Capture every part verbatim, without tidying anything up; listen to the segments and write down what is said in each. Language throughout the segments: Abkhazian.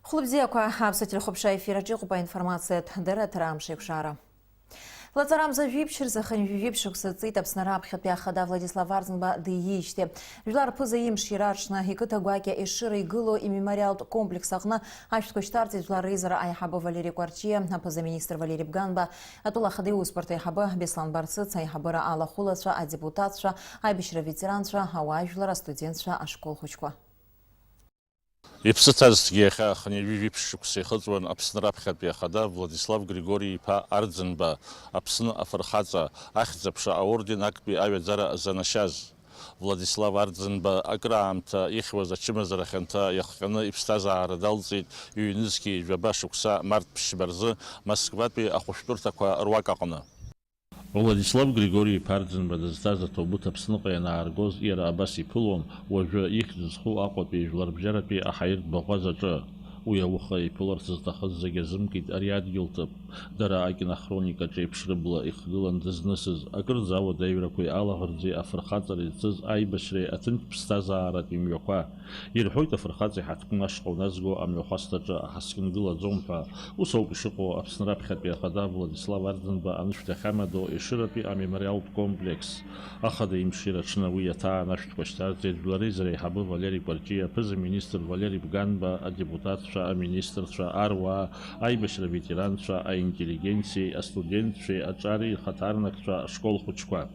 Хәлыбзиақәа, аԥсуа телехәаԥшра ефир аҿы иҟоуп аинформациатә дырраҭара Амш еиқәшара. Лаҵарамза жәиԥшь рзы хынҩажәи жәиԥшь шықәса ҵит Аԥсны раԥхьатәи ахада Владислав Арӡынба диижьҭеи. Жәлар рԥыза имшира аҽны, иқыҭа гәакьа Ешыра игылоу имемориалтә комплекс аҟны ашәҭқәа шьҭарҵеит жәлар реизара аиҳабы Валери Кәарҷиа, аԥыза-министр Валери Бганба, атәыла ахада иусбарҭа аиҳабы Беслан Барцыц, аиҳабыра алахәылацәа, адепутатцәа, аибашьра аветеранцәа, ауаажәлар, астудентцәа, ашкол хәыҷқәа. Иԥсы ҭазҭгьы иахьа хынҩажәи жәиԥшь шықәса ихыҵуан Аԥсны раԥхьатәи ахада Владислав Григори-иԥа Арӡынба, Аԥсны афырхаҵа, Ахьӡ-аԥша аорден актәи аҩаӡара занашьаз. Владислав Арӡынба акраамҭа ихьуаз ачымазара хьанҭа иахҟьаны иԥсҭазаара далҵит ҩнызқьи жәаба шықәса март ԥшьба рзы Москватәи ахәышәтәырҭақәа руак аҟны. Владислав Григори-иԥа Арӡынба дызҭаз аҭоубыҭ Аԥсныҟа ианааргоз, иара абас иԥылон, уажәы ихьӡ зху Аҟәатәи жәларбжьаратәи аҳаиртә баӷәаза аҿы. Уи ауха иԥыларц зҭахыз зегьы азымкит ари адгьыл ҭыԥ. Дара акинохроникаҿ еиԥш рыбла ихгылан дызнысыз, акырӡа ауадаҩрақәеи алаӷырӡи афырхаҵареи зцыз аибашьреи аҭынч ԥсҭазааратә имҩақәа. Ирҳәоит, афырхаҵа иҳаҭгәын ашҟа уназго амҩахәасҭаҿы аҳаскьын гылаӡом ҳәа. Ус ауп ишыҟоу Аԥсны раԥхьатәи ахада Владислав Арӡынба анышә дахьамадоу Ешыратәи амемориалтә комплекс. Ахада имшира аҽны уи аҭаан ашәҭқәа шьҭарҵеит Жәлар реизара аиҳабы Валери Кәарҷиа, аԥыза-министр Валери Бганба, адепутатцәа, аминистрцәа, аруаа, аибашьра ветеранцәа, аинтеллигенциеи, астудентцәеи, аҿари рхаҭарнакцәа, ашкол хәыҷқәа.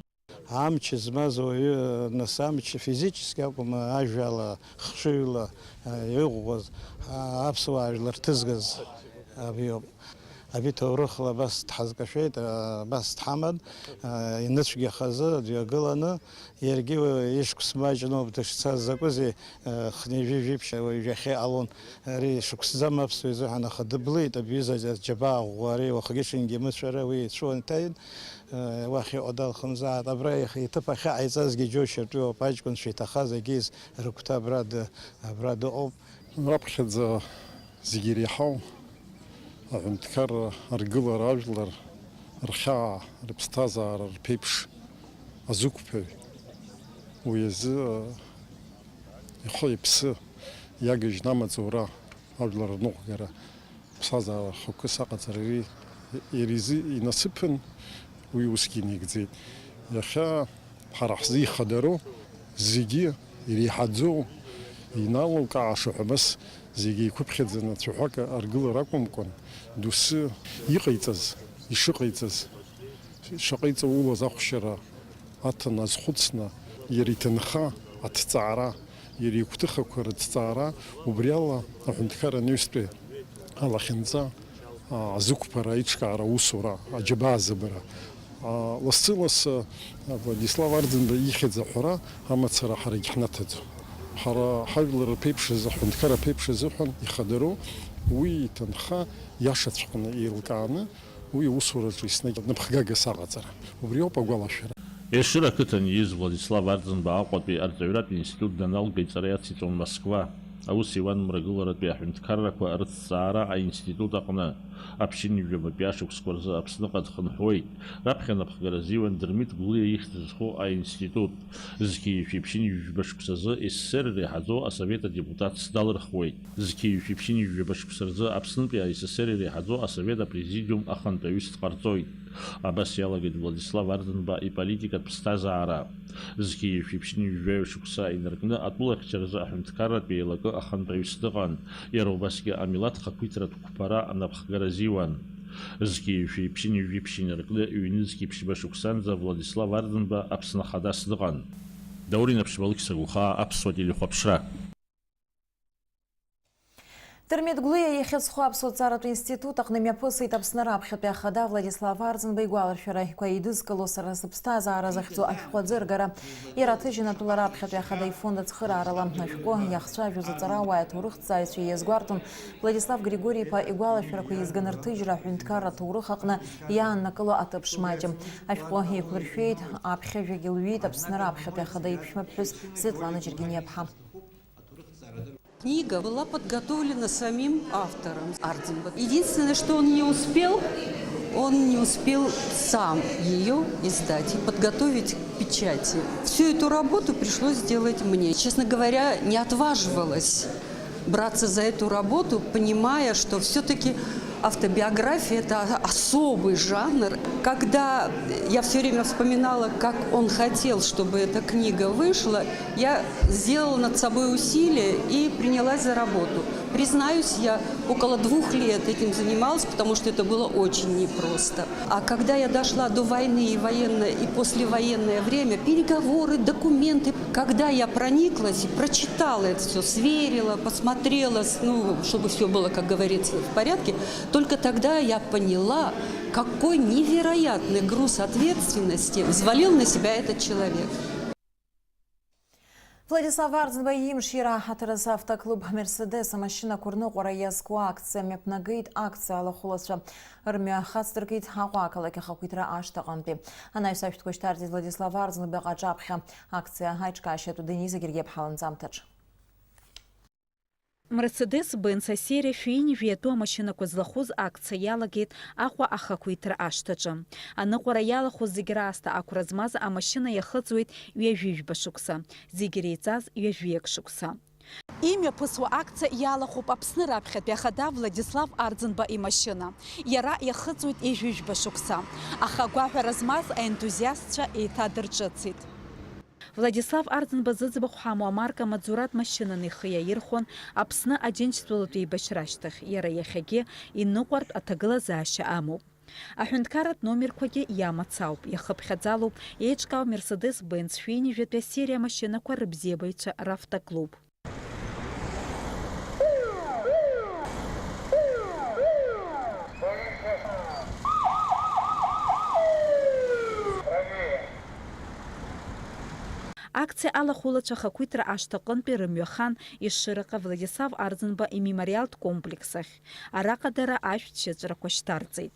Амч змаз ауаҩы, нас, амч физически акәым, ажәала, хшыҩла, а, иӷәӷәаз, а, аԥсуаа жәлар ҭызгаз абиоуп. Абри ҭоурыхла абас дҳазкашәеит, а, абас дҳаман, а, иныцәгьахазы дҩагыланы, иаргьы ишықәс маҷноуп дышцаз, закәызеи, а, хынҩажәи жәиԥшь уажә иахьа иҟалон, ари шықәсӡам аԥсуа изыҳәан, аха дыблит, абҩыза џьабаа ӷәӷәа, ари уахгьы-ҽынгьы имыцәара уи ицәуан, иҭаин. Уахь иҟоу далхымзааит. Абра иҭыԥ ахьаҟаиҵазгьы џьоушьартәиуп, аҷкәынцәа иҭахаз егьиз рыгәҭа абра ды-, абра дыҟоуп. Раԥхьаӡа зегьы иреиҳау аҳәынҭқарра аргылара, ажәлар рхьаа, рыԥсҭазаара, рԥеиԥш азықәԥаҩ. Уи азы ихы-иԥсы иагыжьны амаҵура ажәлар рныҟәгара. Ԥсҭазаара хықәкыс аҟаҵара ири-, иара изы инасыԥын, уи усгьы инагӡеит. Иахьа ҳара ҳзы ихадароу, зегьы иреиҳаӡоу, иналукааша ҳәа, нас зегьы еиқәыԥхьаӡаны цәаҳәак аргылара акәымкәан, доусы иҟаиҵаз, ишыҟаиҵаз, шаҟа иҵаулаз ахәшьара аҭаны азхәыцны, иара иҭынха аҭҵаара, иара игәҭыхақәа рыҭҵаара, убри ала аҳәынҭқарра анаҩстәи алахьынҵа, а, азықәԥара, аиҿкаара аусура, аџьабаа азабара. А, лассы-лассы, а, Владислав Арӡынба ихьӡ аҳәара амацара ҳарагьы ҳнаҭаӡом. Ҳара ҳажәлар рԥеиԥш азы, аҳәынҭқарра аԥеиԥш азыҳәан ихадароу, уи иҭынха иашаҵәҟьаны еилкааны, уи аусураҿы еснагь напхгагас аҟаҵара. Убри ауп агәалашәара. Ешыра ақыҭан ииз Владислав Арӡынба Аҟәатәи арҵаҩратә институт даналга иҵара иациҵон Москва. Аус иуан мрагыларатәи аҳәынҭқаррақәа рыҭҵаара аинститут аҟны. Аԥшьынҩажәабатәи ашықәсқәа рзы Аԥсныҟа дхынҳәуеит. Раԥхьа анапхгара азиуан Дырмит Гәлиа ихьӡ зху аинститут. Зқьи жәшәи ԥшьынҩажәба шықәсазы С С С Р иреиҳаӡоу асовет адепутатс далырхуеит. Зқьи жәшәи ԥшьынҩажәба шықәса рзы Аԥснытәи А С С Р иреиҳаӡоу асовет апрезидиум ахантәаҩыс дҟарҵоит. Абас иалагеит Владислав Арӡынба иполитикатә ԥсҭазаара. Зқьи жәшәи ԥшьынҩажәаҩ шықәса инаркны атәылахьчаразы аҳәынҭқарратә еилакы ахантәаҩыс дыҟан, иара убасгьы амилаҭ хақәиҭратә қәԥара анапхгара азиуан. Зқьи жәшәи ԥшьынҩажәи ԥшьынҩажәи ԥшьба шықәсанӡа Владислав Арӡынба Аԥсны Ахадас дыҟан. Даур Инаԥшьба, Алықьса Гәхаа, Аԥсуа телехәаԥшра. Дырмит Гәлиа ихьӡ зху Аԥсуа ҭҵааратә институт аҟны имҩаԥысит Аԥсны раԥхьатәи ахада Владислав Арӡынба игәаларшәарақәа еидызкыло сара сыԥсҭазаара захьӡу ашәҟәы аӡыргара. Иара аҭыжьын атәыла раԥхьатәи ахада ифонд ацхыраарала ашәҟәы иахцәажәоз аҵарауааи аҭоурыхҭҵааҩцәеи иазгәарҭон Владислав Григори-иԥа игәалашәарақәа еизганы рҭыжьра аҳәынҭқарра аҭоурых аҟны иааннакыло аҭыԥ шмаҷым. Ашәҟәы еиқәлыршәеит, аԥхьажәагьы лҩит Аԥсны раԥхьатәи ахада иԥшәма ԥҳәыс Светлана Џьергениаԥҳа. Книга была подготовлена самим автором Арденбо. Единственное, что он не успел, он не успел сам её издать и подготовить к печати. Всю эту работу пришлось сделать мне. Честно говоря, не отваживалась Браться за эту работу, понимая, что все-таки автобиография — это особый жанр. Когда я все время вспоминала, как он хотел, чтобы эта книга вышла, я сделала над собой усилие и принялась за работу. Признаюсь, я около двух лет этим занималась, потому что это было очень непросто. А когда я дошла до войны и военное, и послевоенное время, переговоры, документы, когда я прониклась и прочитала это все, сверила, посмотрела, с- ну, чтобы все было, как говорится, в порядке, только тогда я поняла, какой невероятный груз ответственности взвалил на себя этот человек. Владислав Арӡынба имшира аҳаҭыр азы автоклуб Мерседес амашьынақәа рныҟәара иазку акциа мҩаԥнагеит. Акциа алахәылацәа рымҩа хацдыркит Аҟәа ақалақь ахақәиҭра ашҭаҟынтәи. Анаҩс ашәҭқәа шьҭарҵеит Владислав Арӡынба иҟаҿаԥхьа акциа аиҿкаашьатә Дениза Гергиаԥҳа ланҵамҭаҿ. Мерседес-Бенц асериа шәи ҩынҩажәи атәы амашьынақәа злахәыз акциа иалагеит Аҟәа ахақәиҭра ашҭаҿы. Аныҟәара иалахәыз зегь раасҭа ақәра змаз амашьына иахыҵуеит ҩажәи жәба шықәса, зегь иреиҵаз ҩажәиак шықәса. Имҩаԥысуа акциа иалахәуп Аԥсны раԥхьатәи ахада Владислав Арӡынба имашьына. Иара иахыҵуеит ҩажәи жәба шықәса. Аха агәаҳәара змаз аентузиастцәа еиҭадырҿыцит. Владислав Арӡынба зыӡбахә ҳамоу амарка амаҵуратә машьынаны ихы иаирхәон Аԥсны Аџьынџьтәылатә еибашьра ашьҭахь, иара иахьагьы иныҟәартә аҭагылазаашьа амоуп. Аҳәынҭқарратә номерқәагьы иамац ауп, иахыԥхьаӡалоуп еиҿкаау Мерседес-Бенц шәи ҩынҩажәатәи асериа амашьынақәа рыбзиабаҩцәа равтоклуб. Акциа алахәылацәа ахақәиҭра ашҭаҟынтәи рымҩахан Ешыраҟа Владислав Арӡынба имемориалтә комплекс ахь. Араҟа дара ашәҭ шьаҵәрақәа шьҭарҵеит.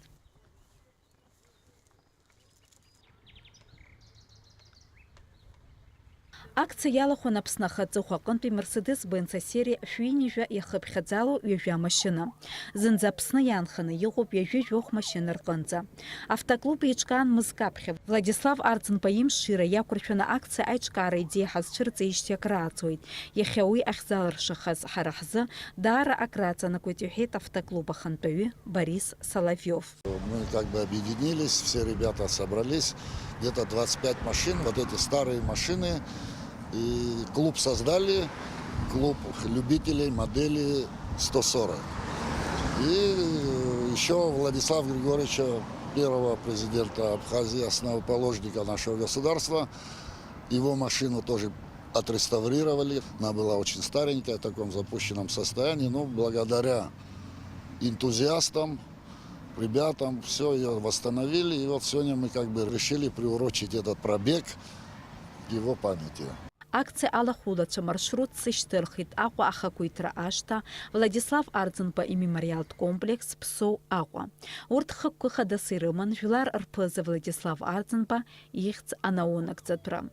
Акциа иалахәын Аԥсны ахаҵыхәа аҟынтәи Мерседес-Бенц асериа шәи ҩынҩажәа иахыԥхьаӡало ҩажәа машьына. Зынӡа Аԥсны иаанханы иҟоуп ҩажәи жәохә машьына рҟынӡа. Автоклуб еиҿкаан мызк аԥхьа. Владислав Арӡынба имшира иақәыршәаны акциа аиҿкаара аидеиа ҳазцәырҵижьҭеи акрааҵуеит. Иахьа уи ахьзалыршахаз ҳара ҳзы даара акрааҵанакуеит, иҳәеит автоклуб ахантәаҩы Борис Соловиов. Мы как бы объединились, все ребята собрались, где-то двадцать пять машин, вот эти старые машины, и клуб создали, клуб любителей модели сто сорок. И еще Владислав Григорьевича, первого президента Абхазии, основоположника нашего государства, его машину тоже отреставрировали. Она была очень старенькая, в таком запущенном состоянии, но благодаря энтузиастам, ребятам, все, ее восстановили. И вот сегодня мы как бы решили приурочить этот пробег к его памяти. Акциа алахәылацәа маршрутс ишьҭырхит Аҟәа ахақәиҭра ашҭа, Владислав Арӡынба имемориалтә комплекс, Ԥсоу, Аҟәа. Урҭ хықәкы хадас ирыман жәлар рԥыза Владислав Арӡынба ихьӡ анаунагӡатәра.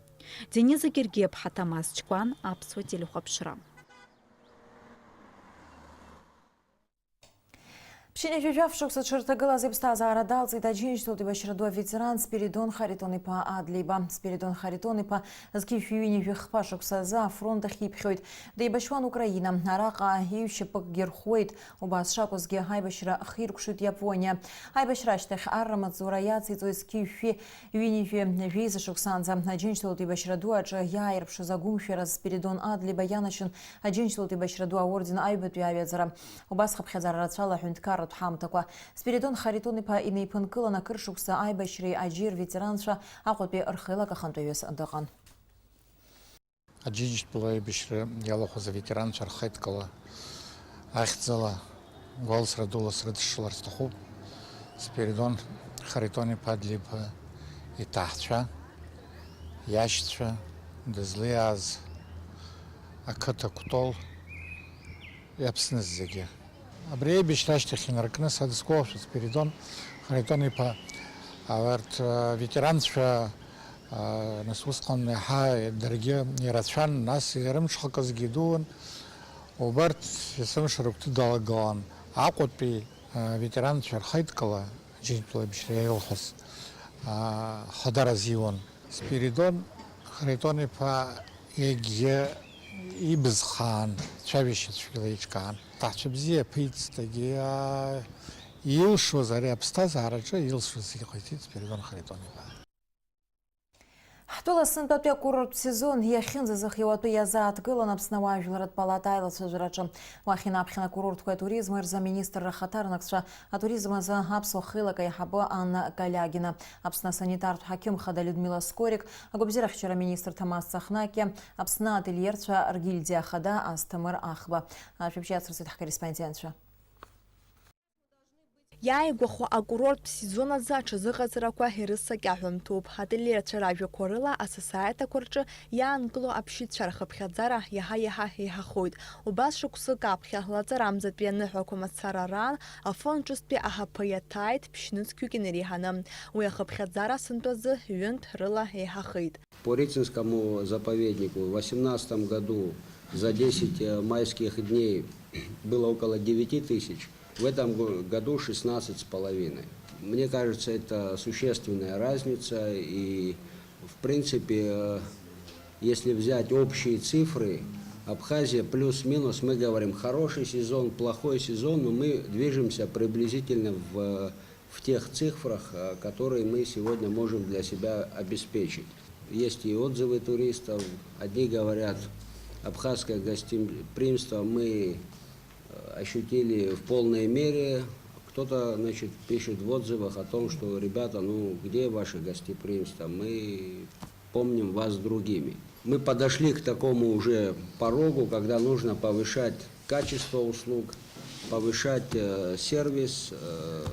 Дениза Гергиаԥҳа, Ҭамаз Чкәан, Аԥсуа телехәаԥшра. Ԥшьынҩажәи жәаф шықәса дшырҭагылаз иԥсҭазаара далҵит Аџьынџьтәылатә еибашьра ду аветеран Спиридон Харитон-иԥа Адлеиба. Спиридон Харитон-иԥа зқьи жәшәи ҩынҩажәи хԥа шықәса азы афронт ахь иԥхьоит. Деибашьуан Украина. Араҟа иҩ-шьапыкгьы рхәуеит. Убас шакәызгьы, аибашьра ахиркәшоит Иапониа. Аибашьра ашьҭахь арра маҵзура иациҵоит зқьи жәшәи ҩынҩажәи жәеиза шықәсанӡа. Аџьынџьтәылатә еибашьра ду аҿы иааирԥшыз агәымшәара Спиридон Адлеиба ианашьон Аџьынџьтәылатә еибашьра ду аорден аҩбатәи аҩаӡара. Убас хыԥхьаӡара рацәала аҳәынҭқарратә ҳамҭақәа. Спиридон Харитон-иԥа инеиԥынкылан акыр шықәса аибашьреи аџьеи рветеранцәа Аҟәатәи рхеилак ахантәаҩыс дыҟан. Аџьынџьтәыла аибашьра иалахәыз аветеранцәа рхеидкыла ахьӡала гәалсра дула срыдышшылар сҭахуп. Спиридон Харитон-иԥа Адлеиба иҭаацәа, иашьцәа, дызлиааз ақыҭа Кәтол, Аԥсны зегьы. Абри аибашьра ашьҭахь инаркны садызкылашәа Спиридон Харитон-иԥа, а, урҭ, а, ветеранцәа, а, нас усҟан иаҳа даргьы ирацәан, нас ирымҽхакызгьы идуун. Убарҭ есымша рыгәҭыдалагылан Аҟәатәи, а, ветеранцәа рхеидкыла, Аџьынџьтәыла аибашьра иалахәыз, а, хадара азиуан. Спиридон Харитон-иԥа егьи Ибз хаан, цәажәашьа цәгьала еиҿкаан. Ҭаацәа бзиа аԥиҵт, егьи, аа, илшоз ари аԥсҭазаараҿы илшоз зегьы ҟаиҵеит Спиридон Харитон-иԥа. Ҳтәыла сынтәатәи акурорттә сезон иахьынӡазыхиоу атәы иазааҭгылан Аԥсны ауаажәларратә палата аилацәажәараҿы. Уахь инаԥхьан акурортқәеи атуризми рзы аминистрра ахаҭарнакцәа, атуризм азы аԥсуа хеилак аиҳабы Анна Калиагина, Аԥсны асанитартә ҳақьым хада Людмила Скорик, агәабзиарахьчара аминистр Ҭамаз Цахнакиа, Аԥсны ательерцәа ргильдиа ахада Асҭамыр Ахба. Ашәаԥшьы иацырҵеит ҳкорреспондентцәа. Иааигәахо акурорттә сезон азы аҽазыҟаҵарақәа ирыццакьаҳәа мҭоуп. Ательерцәа ражәақәа рыла асасааирҭақәа рҿы иаанкылоу аԥшьыцәа рхыԥхьаӡара иаҳа-иаҳа еиҳахоит. Убас шықәсык аԥхьа лаҵарамзатәи аныҳәақәа мацара раан афон ҿыцтәи аҳаԥы иаҭааит ԥшьнызқьҩык инареиҳаны. Уи ахыԥхьаӡара сынтәазы ҩынтә рыла еиҳахеит. По Рицинскому заповеднику в восемнадцатом году за десять, э, майских дней было около девяти тысяч, в этом го-, году шестнадцать с половиной. Мне кажется, это существенная разница, и, в принципе, э, если взять общие цифры, Абхазия плюс-минус, мы говорим, хороший сезон, плохой сезон, но мы движемся приблизительно в в тех цифрах, э, которые мы сегодня можем для себя обеспечить. Есть и отзывы туристов. Одни говорят, абхазское гостеприимство мы, э, ощутили в полной мере. Кто-то, значит, пишет в отзывах о том, что, ребята, ну где ваше гостеприимство? Мы помним вас другими. Мы подошли к такому уже порогу, когда нужно повышать качество услуг, повышать, э, сервис, э,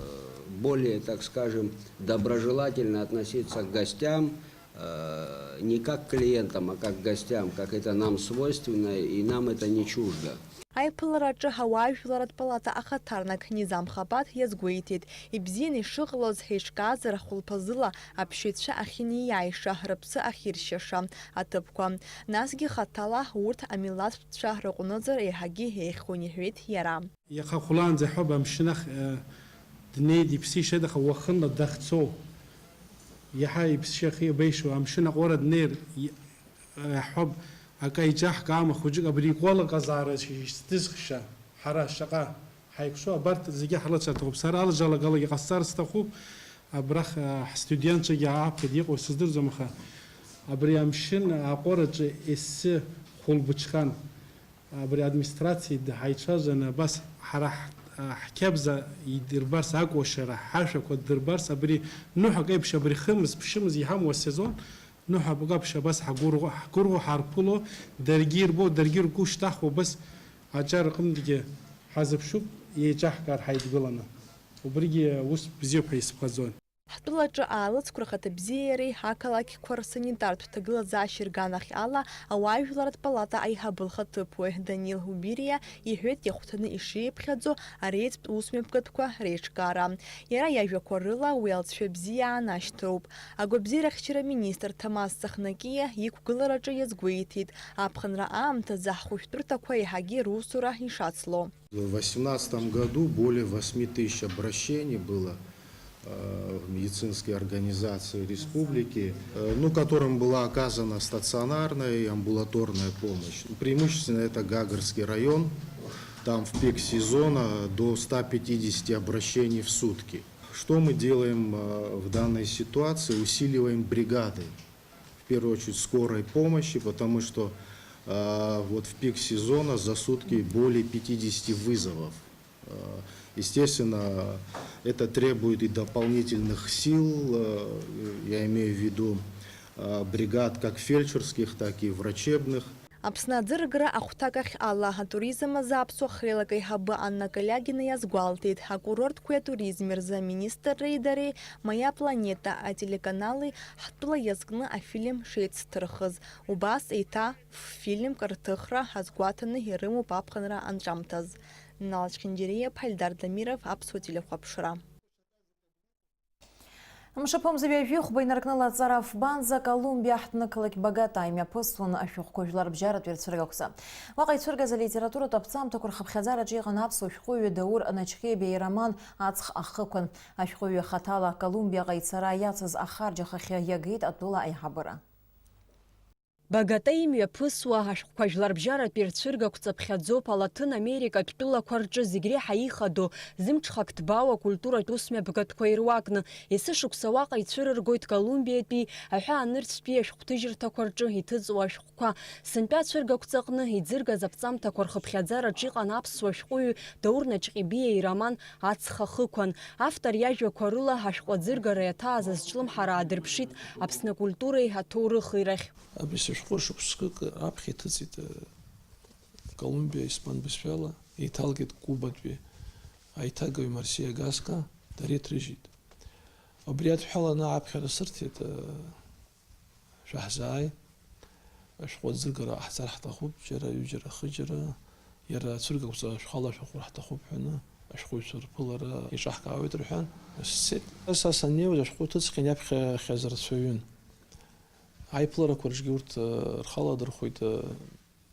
более, так скажем, доброжелательно относиться к гостям, э, не как к клиентам, а как к гостям, как это нам свойственно, и нам это не чуждо. Аиԥылараҿы ауаажәларратә палата ахаҭарнак Низам Хабаҭ иазгәеиҭеит, ибзианы ишыҟалоз еиҿкаазар ахәылԥазыла аԥшьаҩцәа ахьынеиааиша, рыԥсы ахьыршьаша аҭыԥқәа. Насгьы хаҭала урҭ амилаҭтәцәа рыҟәнызар еиҳагьы еиӷьхон, иҳәеит иара. Иаха хәлаанӡа ҳәоуп амшын ахь, э, днеит, иԥсы ишеит, аха уахынла дахьцо. Иаҳа иԥсы ахьеибеишо амшын аҟәара днеир, и-, Иаҳҳәап, акы еиҿаҳкаама хәыҷык абри икәалаҟазаара ишдызхша, ҳара шаҟа ҳаикәшо, абарҭ зегьы ҳрылацәажәартә ыҟоуп. Сара алаџьалагалагьы ҟасҵар сҭахуп, абрахь, а, ҳстудентцәагьы ааԥхьа иҟоу сыздырӡом, аха абри амшын аҟәараҿы ессы хәылбыҽхан, абри администрациа ҳаицәажәаны, абас ҳара ҳ-, а, ҳқьабза идирбарц, акәашара, ҳашәақәа ддырбарц, абри ныҳәак еиԥш, абри хымз, ԥшьымз иҳамоу асезон, Ныҳәа бгәаԥшь абас ҳгәырӷьо, ҳгәырӷьо ҳарԥыло, даргьы ирбо, даргьы ргәы шьҭахуа, убас аҿар рҟынтәгьы ҳазыԥшуп, еиҿаҳкаар ҳаидгыланы. Убригьы ус бзиоуп ҳәа исыԥхьаӡоит. Ҳтәылаҿы аалыҵқәа рхаҭабзиареи ақалақьқәа рсанитартә ҭагылазаашьа рганахь ала ауаажәларратә палата аиҳабы лхаҭыԥуаҩ Данил Убириа иҳәеит, иахәҭаны ишиԥхьаӡо ареиҵтә усмҩаԥгатәқәа реиҿкаара. Иара иажәақәа рыла, уи алҵшәа бзиа аанашьҭроуп. Агәабзиарахьчара аминистр Ҭамаз Цахнакиа иқәгылараҿы иазгәеиҭеит, аԥхынра аамҭазы ҳхәышәтәырҭақәа еиҳагьы русура ишацло. В восемнадцатом году более восьми тысяч обращений было, э, в медицинские организации республики, э, ну, которым была оказана стационарная и амбулаторная помощь. Преимущественно это Гагарский район. Там в пик сезона до ста пятидесяти обращений в сутки. Что мы делаем, э, в данной ситуации? Усиливаем бригады, в первую очередь скорой помощи, потому что, э, вот в пик сезона за сутки более пятидесяти вызовов. Э, естественно, это требует и дополнительных сил, э, я имею в виду, э, бригад как фельдшерских, так и врачебных. Аԥсны аӡыргара ахәҭакахь ала атуризм азы аԥсуа хеилак аиҳабы Анна Калиагина иазгәалҭеит, акурортқәеи атуризми рзы аминистрреи дареи Моя планета ателеканали ҳтәыла иазкны афильм шеицҭырхыз, убас еиҭа ф-фильмк рҭыхра азгәаҭаны ирымоуп аԥхынра анҵәамҭаз. Нал Чхинџьириа, Ԥҳалдар Дамиров, Аԥсуа телехәаԥшра. Мшаԥымза ҩажәи хәба инаркны лаҵара фбанӡа Колумбиа аҳҭнықалақь Богота имҩаԥысуан ашәҟәқәа жәларбжьаратәи рцәыргақәҵа. Уаҟа ицәыргаз алитературатә аԥҵамҭақәа рхыԥхьаӡараҿы иҟан аԥсуа шәҟәыҩҩы Даур Начхебиа ироман Аҵх ахықәан. Ашәҟәыҩҩы хаҭала Колумбиаҟа ицара иацыз ахарџь ахахьы иагеит атәыла аиҳабыра. Багатеи имҩаԥысуа ашәҟәқәа жәларбжьаратәи рцәыргақәҵа ԥхьаӡоуп Алаҭын Америкатә тәылақәа рҿы зегь реиҳа ихадоу, зымҽхак ҭбаау акультуратә усмҩаԥгатәқәа ируакны. Есышықәса уаҟа ицәырыргоит Колумбиатәи аҳәаанырцәтәи ашәҟәҭыжьырҭақәа рҿы иҭыҵуа ашәҟәқәа. Сынтәа ацәыргақәҵаҟны иӡыргаз аԥҵамҭақәа рхыԥхьаӡараҿ иҟан аԥсуа шәҟәыҩҩы Даур Наҷҟьебиа ироман Ацха хықәан. Автор иажәақәа рыла ашәҟәы аӡыргара иаҭааз азҿлымҳара аадырԥшит Аԥсны акультуреи аҭоурыхи рахь. Абри сышәҟәы шықәсқәак раԥхьа иҭыҵит, э, Колумбиа испан бызшәала, еиҭалгеит Кубатәи аиҭагаҩ Марсиа Гаска, дара иҭрыжьит. Убри адҳәаланы аԥхьара сырҭеит, э, шәаҳзааи, ашәҟәы аӡыргара ҟаҳҵар ҳҭахуп, џьара ҩыџьара, хыџьара, иара ацәыргақәҵа шәхала шәахәар ҳҭахуп ҳәаны, ашәҟәыҩҩцәа рԥылара иҿаҳкаауеит рҳәан, сцеит. Са саннеиуаз ашәҟәы ҭыҵхьан иаԥхьахьаз арацәаҩын. Аиԥыларақәа рҿгьы урҭ, э, рхала адырхәеит, э,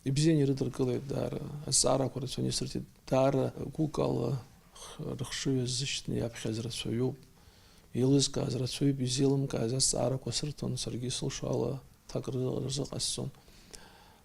ибзианы ирыдыркылеит даара, азҵаарақәа рацәаны исырҭеит, даара гәыкала х-, рыхшыҩ азышьҭны иаԥхьаз рацәаҩуп, еилызкааз рацәаҩуп, изеилымкааз азҵаарақәа сырҭон, саргьы сылшо ала ҭак ры-, рзыҟасҵон.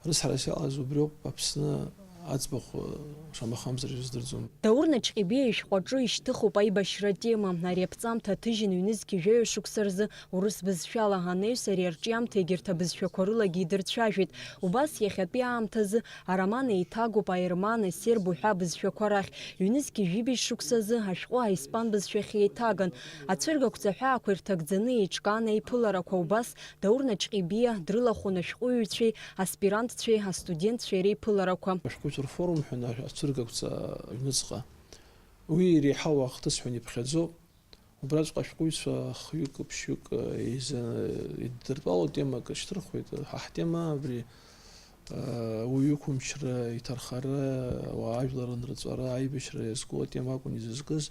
Рыцҳарас иҟаз убриоуп, Аԥсны аӡбахә, э, шамахамзар ирыздырӡом. Даур Наҷҟьебиа ишәҟәаҿы ишьҭыхуп аибашьра атема. Ари аԥҵамҭа аҭыжьын ҩнызқьи жәаҩа шықәса рзы урыс бызшәала, анаҩс ари арҿиамҭа егьырҭ абызшәақәа рылагьы идырцәажәеит. Убас иахьатәи аамҭазы ароман еиҭагоуп аерман, асерб уҳәа абызшәақәа рахь. Ҩнызқьи жәибжь шықәсазы ашәҟәы аиспан бызшәахь еиҭаган. Ацәыргақәҵа ҳәаақәа ирҭагӡаны еиҿкаан аиԥыларақәа, убас Даур Наҷҟьебиа дрылахәын ашәҟәыҩҩцәеи аспирантцәеи астудентцәеи реиԥыларақәа. Ашәҟәыҩҩцәа рфорум ҳәа ацәыргақәҵа аҩныҵҟа. Уи иреиҳау ахҭыс ҳәа иԥхьаӡоуп. Убраҵәҟьа ашәҟәыҩҩцәа хҩык, ԥшьҩык еиза иддыртәалоу темак шьҭырхуеит. Ҳа ҳтема абри, ауаҩы иқәымчра, иҭархара, ауаа ажәлар анырҵәара, аибашьра иазку атема акәын изызкыз.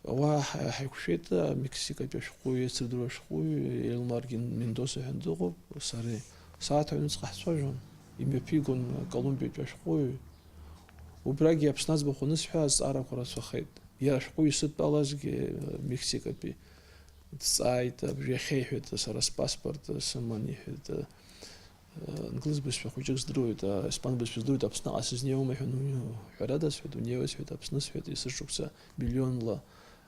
Уа ҳа-, ҳаиқәшәеит, Мексикатәи ашәҟәыҩҩы, ацырдыруа ашәҟәыҩҩы Элмар Ген-, Мендоса ҳәа дыҟоуп, сареи. Сааҭ ҩнуҵҟа ҳцәажәон, имҩаԥигон Колумбиатәи ашәҟәыҩҩы. Убрагьы Аԥсны аӡбахә анысҳәа, азҵаарақәа рацәахеит. Иара ашәҟәы исыдтәалазгьы, Мексикатәи дҵааит, абри иахьа иҳәеит, сара спаспорт сыман, иҳәеит, англыз бызшәа хәыҷык здыруеит, испан бызшәа здыруеит, Аԥсныҟа сызнеиуама ҳәа, ну, ҳәарада сҳәеит, унеиуа сҳәеит, Аԥсны сҳәеит, есышықәса миллионла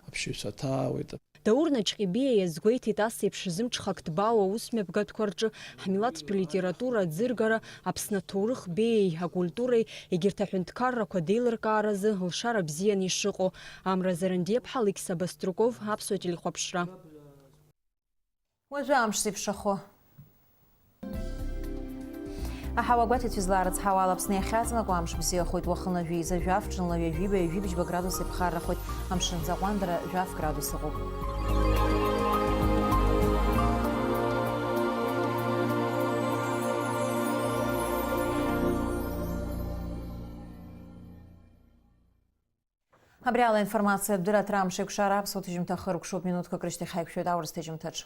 аԥсшьаҩцәа ҭаауеит. Даур Наҷҟьебиа иазгәеиҭеит, ас еиԥш зымҽхак ҭбаау аусмҩаԥгатәқәа рҿы ҳмилаҭтә литература аӡыргара, Аԥсны аҭоурых беиеи акультуреи, егьырҭ аҳәынҭқаррақәа деилыркааразы лшара бзианы ишыҟоу. Амра Зарандиаԥҳа, Алықьса Баструков, Аԥсуа телехәаԥшра. Уажәы амш зеиԥшрахо. Аҳауа гәаҭеицәа излаарыцҳауа ала Аԥсны иахьаҵанакуа амш бзиахоит, уахынла жәеиза жәаф, ҽынла ҩажәиба, ҩажәибжьба градус иԥхаррахоит, амшынӡы аҟәандара жәаф градус ыҟоуп. Абри ала информациатә дырраҭара Амш еиқәшара аԥсуа ҭыжьымҭа хыркәшоуп, минуҭқәак рышьҭахь ҳаиқәшәоит аурыс ҭыжьымҭаҿ.